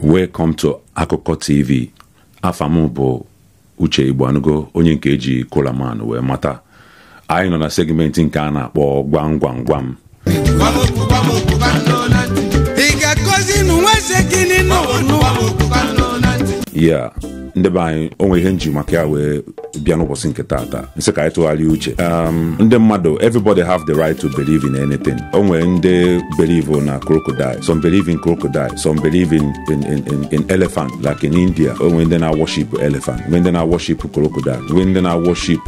Welcome to Akụkọ TV. Afa m bụ Uche Igboanugo, onye nke eji Kolaman wee mata. Anyị nọ na segment nke a na-akpọ gwam gwam gwam. Ya ndị be anyị, o nwere ihe nji maka ya wee bịa n'ụbọchị nke taata, nsị ka anyị tụgharịa uche. Ndị mmadụ, everybody have the right to believe in anything. O nwere ndị believe na crocodile, some believe in crocodile, some believe in elephant, like in India. O nwere ndị na-worship elephant, nwere ndị na-worship crocodile, nwere ndị na-worship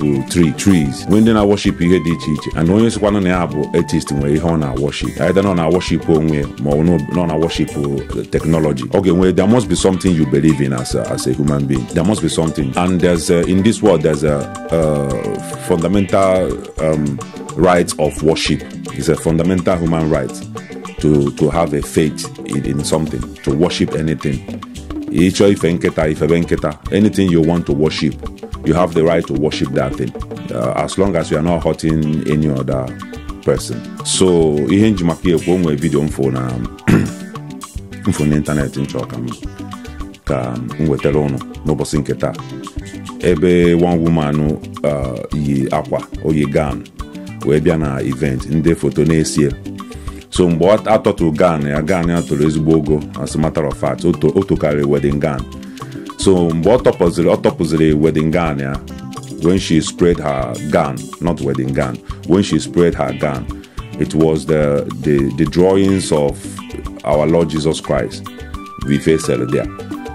trees, nwere ndị na-worship ihe dị iche iche. And onye sịkwanụ na ya bụ atheist nwere ihe ọ na-worship. Either na ọ na-worship onwe ma ọ na na-worship technology. Ọ ga-enwe, there must be something you believe in as a human being. There must be something. And there's in this world there's a fundamental right of worship. It's a fundamental human right to have a faith in something, to worship anything. Anything you want to worship, you have the right to worship that thing, as long as you are not hurting any other person. So ihe nji maka ekwu, o nwere video mfo na mfo n'ịntanetị nchọ ka m wetara ụnụ n'ụbọchị nke taa, ebe one woman yi akwa, o yi gown wee bịa na event, ndị foto na-esie. So mgbe atọtụ gown ya, gown ya toro ezigbo ogo, as a matter of fact, o tokarịrị wedding gown. So mgbe ọ tọpụziri wedding gown ya, when she spread her gown, not wedding gown, when she spread her gown, it was the drawings of our Lord Jesus Christ we face there.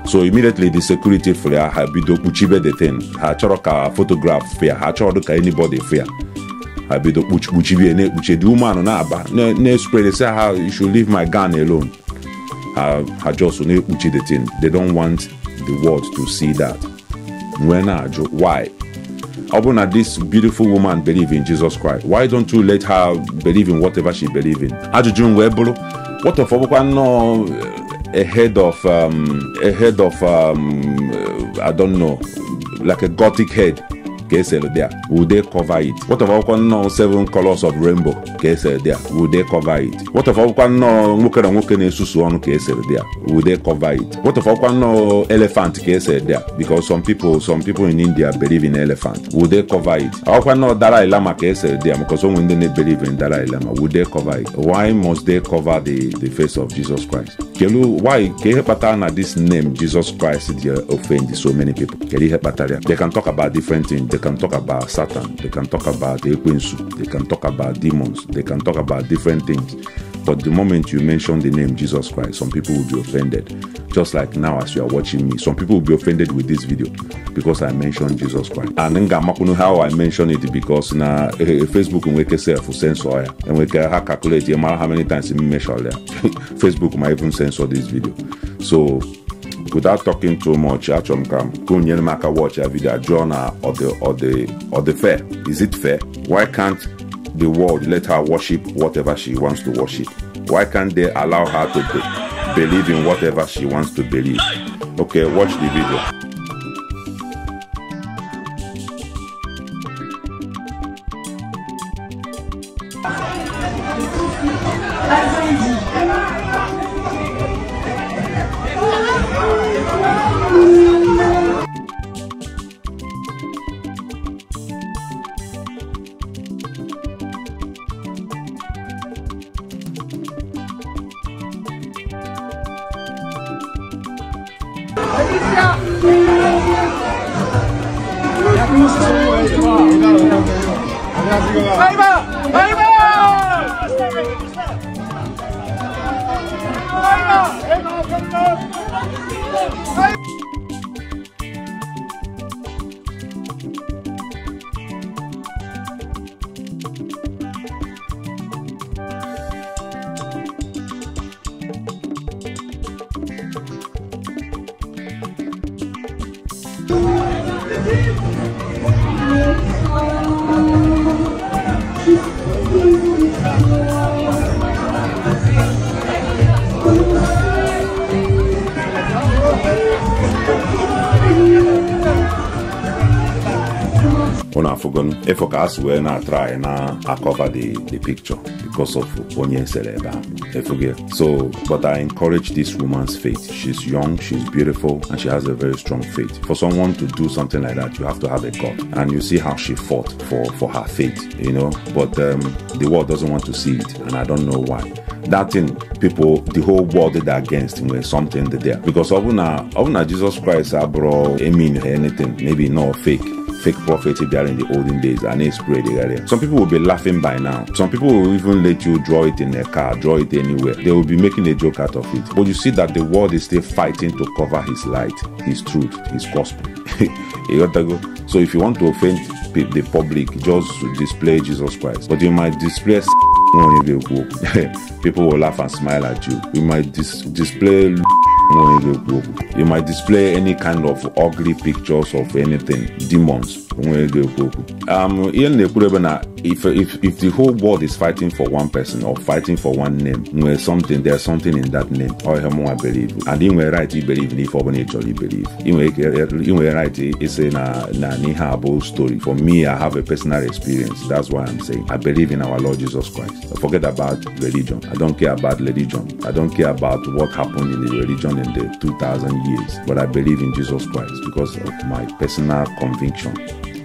So immediately the security for ya ha bido kpuchibe the thing. Ha chọrọ ka photograph ya, ha chọrọ ka anybody fear. Ha bido kpuchibe na-ekpuchi. The woman na-aba na-spread, say how you should leave my gown alone. Ha just na-ekpuchi the thing. They don't want the world to see that. When why? Ọ bụ na this beautiful woman believe in Jesus Christ, why don't you let her believe in whatever she believe in? Ajụjụ m wee bụrụ, what if ọ bụkwa nnọọ a head of I don't know, like a gothic head there, would they cover it? What if no 7 colors of rainbow there, would they cover it? What if no nwoke na nwoke na-esusu ọnụ there, would they cover it? What if no elephant there? Because some people in India believe in elephant, would they cover it? No Dalai Lama there, because some they believe in Dalai Lama, would they cover it? Why must they cover the face of Jesus Christ? Why this name Jesus Christ offend so many people? They can talk about different things. They can talk about Satan, they can talk about Ekwensu, they can talk about demons, they can talk about different things. But the moment you mention the name Jesus Christ, some people will be offended. Just like now as you are watching me, some people will be offended with this video because I mentioned Jesus Christ. And then how I mention it, because now Facebook will self censor, and we can calculate how many times you mention there. Facebook might even censor this video. So without talking too much, achọrọ m ka nyere m aka watch a video jụọ na ọ dị fair. Is it fair? Why can't the world let her worship whatever she wants to worship? Why can't they allow her to believe in whatever she wants to believe? Okay, watch the video. Unu afụgonu ịfụ ka asị wee na-try na cover the picture because of onye sere ebe ahụ. Efuge. So, but I encourage this woman's faith. She's young, she's beautiful, and she has a very strong faith. For someone to do something like that, you have to have a God. And you see how she fought for her faith, you know. But the world doesn't want to see it, and I don't know why. That thing, people, the whole world did against when something did there. Because obuna Jesus Christ abro mean anything, maybe not fake prophet there in the olden days, and they spread it. Some people will be laughing by now. Some people will even let you draw it in their car, draw it anywhere. They will be making a joke out of it. But you see that the world is still fighting to cover his light, his truth, his gospel. You got to go. So if you want to offend the public, just display Jesus Christ. But you might display people will laugh and smile at you. You might display, you might display any kind of ugly pictures of anything, demons. If the whole world is fighting for one person or fighting for one name, something, there's something in that name. I believe. And in where right you believe, if you believe. In where right it's a na story. For me, I have a personal experience. That's why I'm saying I believe in our Lord Jesus Christ. Forget about religion. I don't care about religion. I don't care about what happened in the religion in the 2,000 years. But I believe in Jesus Christ because of my personal conviction.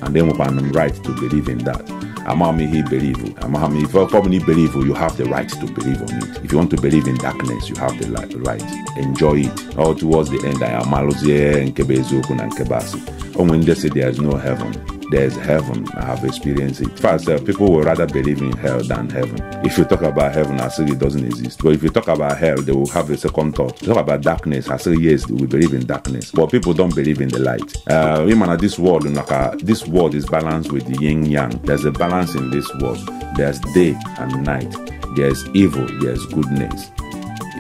And then I'm right to believe in that. Amami believe. Amami, if you probably believe, you have the right to believe on it. If you want to believe in darkness, you have the right. Enjoy it. All towards the end, I am Malozie and Kebezuku and Kebasi. When they say there is no heaven, there is heaven. I have experienced it. First, people will rather believe in hell than heaven. If you talk about heaven, I say it doesn't exist. But if you talk about hell, they will have a second thought. You talk about darkness, I say yes, we believe in darkness. But people don't believe in the light. This world, this world is balanced with the yin yang. There's a balance in this world. There's day and night. There's evil. There's goodness.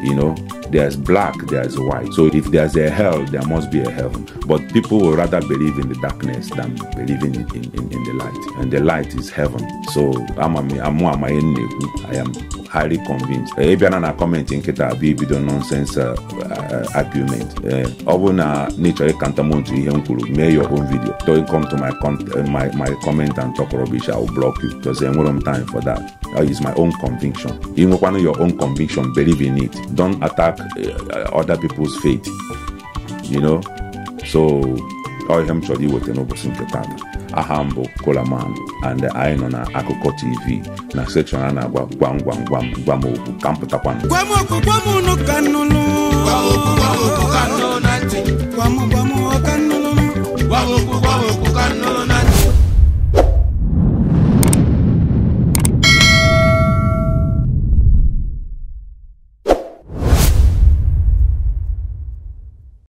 You know, there's black, there's white. So if there's a hell, there must be a heaven. But people will rather believe in the darkness than believing in the light. And the light is heaven. So I am highly convinced. If you're not commenting, video nonsense argument. Nature make your own video. Don't come to my my comment and talk rubbish. I will block you because I won't have time for that. It's my own conviction. You know, your own conviction, believe in it. Don't attack other people's faith, you know. So ọ ihe m chọrọ iweta n'ụbọchị nke tata. Aha m bụ Kolaman, and anyị nọ na Akụkọ TV na section a na-agwa gwam gwam gwam gwam okwu ka m pụtakwa. Gwa m okwu, gwa m unu ka nụnụ. Gwa m okwu, gwa m okwu.